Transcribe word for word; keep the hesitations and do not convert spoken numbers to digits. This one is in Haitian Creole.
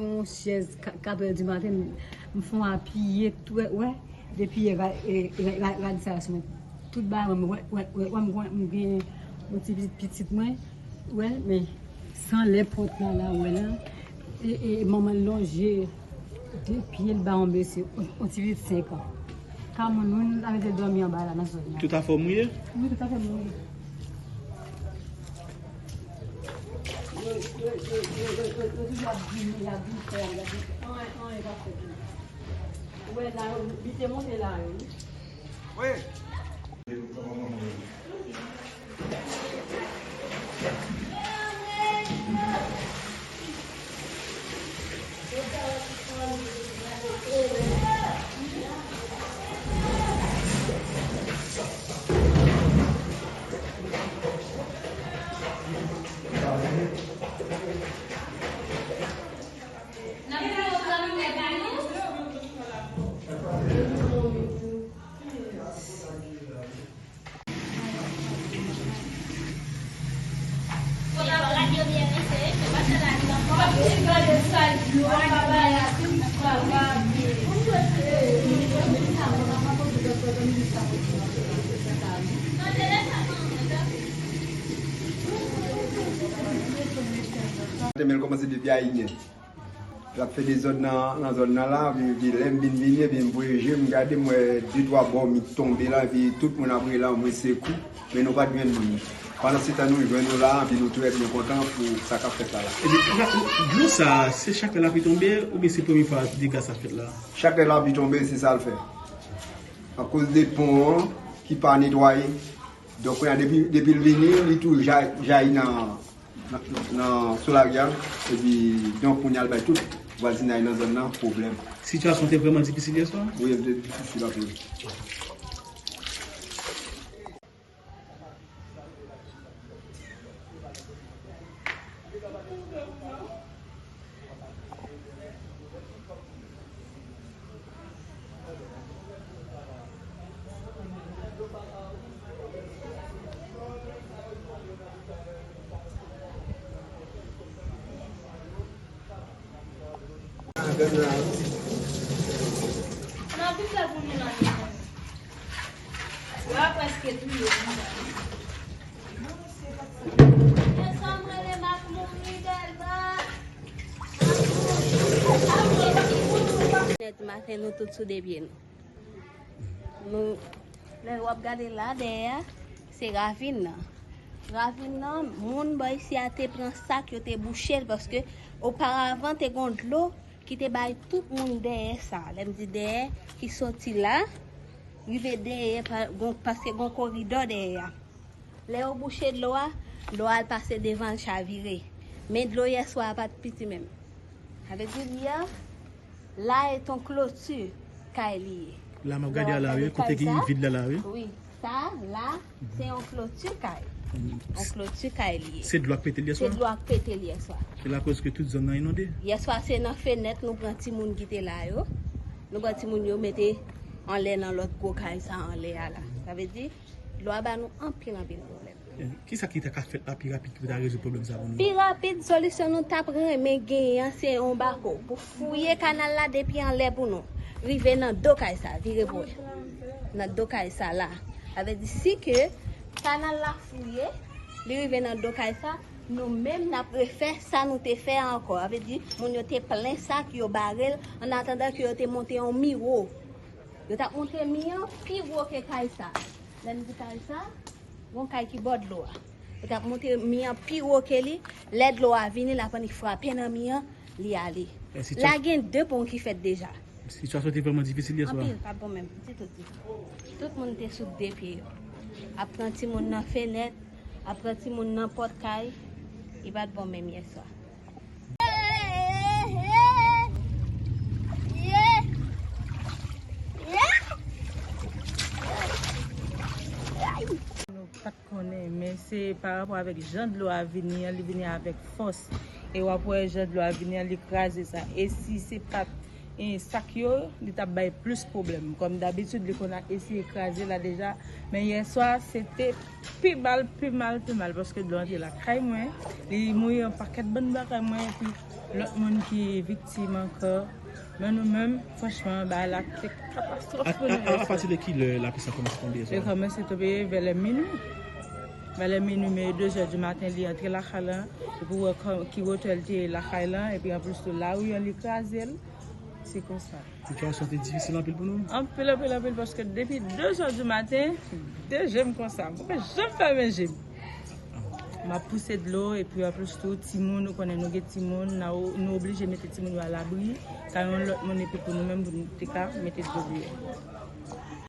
Yon chèz ka- katrè di maten, m fè yon apiye, tout, wè, depi yè, ra- e- ra- ra- rad sa sou mwen. Tout bagay mwen, wè, wè, wè, wè, m gen, m gen yon ti pitit, pitit mwen, wè, men san lè pòt la, la, wè, la, e, e manman l lonje de pye l ba yon mesye, yon, yon ti pitit senk an. Ka moun, moun, la mete dòmi anba la, nan zòn nan. Tout afè w mouye? Wi, tout afè mouye. Yo, yo, yo, yo toujou ap griyen, y ap griyen, y ap griyen. Anyen, anyen pa fèt la. Ou wè la, yo, li te monte la, yo, wi. Wi. Temel kòmanse depi ayinyen. L ap fè dezòd nan, nan zòn nan la, epi, epi lè m vin vini, epi m voye je m gade, m wè de twa bò mi tonbe la, epi tout moun ap rele anmwe sekou, men nou pa t jwenn moun. Pandan se tan nou jwenn nou la, epi nou trè byen kontan pou sa k ap fèt la la. Epi, la, dlo sa, se chak lè lapli tonbe, oubyen se premye fwa dega sa fèt la? Chak lè lapli tonbe, se sa l fè. Akoz de pon an ki pa netwaye. Donk, kounye a, depi, depi l vini, li tou ja- jayi nan, nan, nan solari a. Epi, donk, kounye a, l bay tout vwazinay nan zòn nan pwoblèm. Sitiyasyon te vrèman difisil yè swa? Wi, l te difisil anpil. Yo prèske touye m. Nèt maten, nou tout sou de pye nou. Nou, lè w ap gade la dèyè a, se ravin nan. Ravin nan, moun bò isi a te pran sak, yo te bouche l, paske oparavan te gon dlo ki te bay tout moun dèyè sa. Lè m di dèyè, ki soti la, rive dèyè, pa- gon- paske gon koridò dèyè a. Lè yo bouche dlo a, dlo a al pase devan l chavire. Men dlo yè swa a pa t piti menm. Sa vle di li a, la e ton kloti kay li ye. La m ap gade a la, wi, kote ki vid la la, wi. Wi, sa la, se yon kloti kay. Yon kloti kay li ye. Se dlo ak pete l yè swa? Se dlo ak pete l yè swa. Se lakoz ke tout zòn nan inonde? Yè swa se nan fenèt nou pran timoun ki te la yo. Nou pran timoun yo mete anlè nan lòt gwo kay sa anlè a la. Sa vle di, dlo a ba nou anpil, anpil pwoblèm. Eh, kisa ki ta ka fèt la pi rapid ki pou ta rezoud pwoblèm sa pou nou? Pi rapid, solisyon nou t ap renmen genyen an, se yon bako pou fouye kanal la depi anlè pou nou. Rive nan do kay sa, vire pou wè. Nan do kay sa la. Sa vle di, si ke kanal la fouye, li rive nan do kay sa, nou menm n ap refè sa nou te fè a ankò. Sa vle di, moun yo te plen sak, yo bare l, an atandan ke yo te monte yon mi wo. Yo t ap monte mi an pi wo ke kay sa. Lè m di kay sa, gon kay ki bò dlo a. Yo t ap monte mi an pi wo ke li. Lè dlo a vini, l ap annik frape nan mi an, li ale. La gen de pon ki fèt deja. Sitiyasyon te vrèman difisil yè swa. Anpil, pa t bon menm, ditou, ditou. Tout moun te sou de pye yo. Ap pran timoun nan fenèt, ap pran timoun nan pòt kay. Li pa t bon menm yè swa. Nou pa t konnen, men se pa rapò avèk jan dlo a vini an, li vini avèk fòs. E w ap wè jan dlo a vini an, li kraze sa. E si se pa t E sak yo, li t ap bay plis pwoblèm. Kòm dabitid, li konn eseye kraze la deja. Men yè swa, se te pi mal, pi mal, pi mal, paske dlo antre lakay mwen. Li mouye yon pakèt bann bagay mwen, epi lòt moun ki viktim ankò. Men nou menm, franchman, bagay la te katastwòf pou nou. A pati de ki lè lapli sa kòmanse tonbe? Li kòmanse tonbe vè lè minwi. Vè lè minwi, men de zè di maten, li antre lakay lan. Epi wè ki wotè l te ye lakay lan. Epi anplis tou, lari an, li kraze l. Se konsa. Sitiyasyon te difisil anpil pou nou? Anpil, anpil, anpil, paske depi de zè di maten, de je m konsa. Mwen pa janm fèmen je m. M ap pouse dlo, epi anplis tou, timoun, ou konnen nou gen timoun, nou oblije mete timoun yo alabri, kay yon lòt moun, epi pou nou menm, pou nou te ka mete dlo deyò.